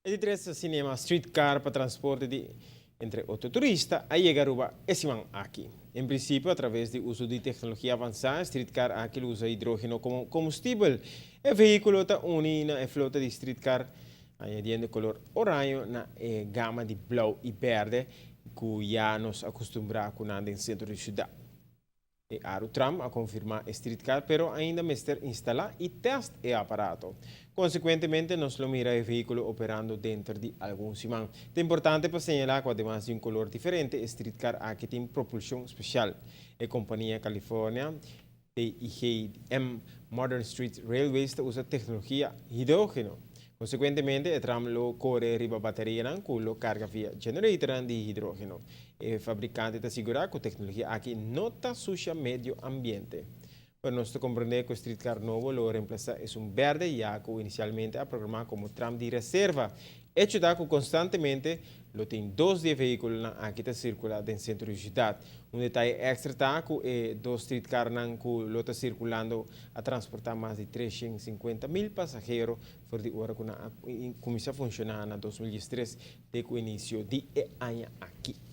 E di tres cinema streetcar pa transporte di entre otro turista a yega Aruba e siman aki. En principio, a traves di uso di tecnologia avansa, streetcar aki lo usa hidrogeno como combustibel. E vehiculo ta uni na e flota di streetcar, añadiendo color oraño na e gama di blauw y berde cu ya nos a custumbra cu nan den centro di ciudad. E Arutram a konfirmá e streetcar pero ainda mester instalá i tèst e aparato. Konsekuentemente nos lo mira e vehíkulo operando denter di algun siman. Ta importante pa señalá ku ademas di un kolor diferente e streetcar aki tin propulshon spesial. E kompania California TIGM Modern Street Railways ta usa teknologia hidrógeno. Konsekuentemente e tram lo kore riba baterianan ku lo karga via generatornan di hidrógeno. E fabrikante ta sigurá ku teknologia aki no ta susha medio ambiente. Pero nos ta komprendé ku e streetcar nobo lo remplasá esun bèrdè ya ku inisialmente a programá komo tram di reserva. Echo ta ku konstantemente lo tin dos di e vehíkulonan aki ta sirkulá den sentro di siudat. Un detaye èkstra ta ku e dos streetcarnan ku lo ta sirkulando a transportá mas di 350.000 pasahero for di ora ku nan a kuminsá funshoná na 2013 te ku inisio di e aña aki.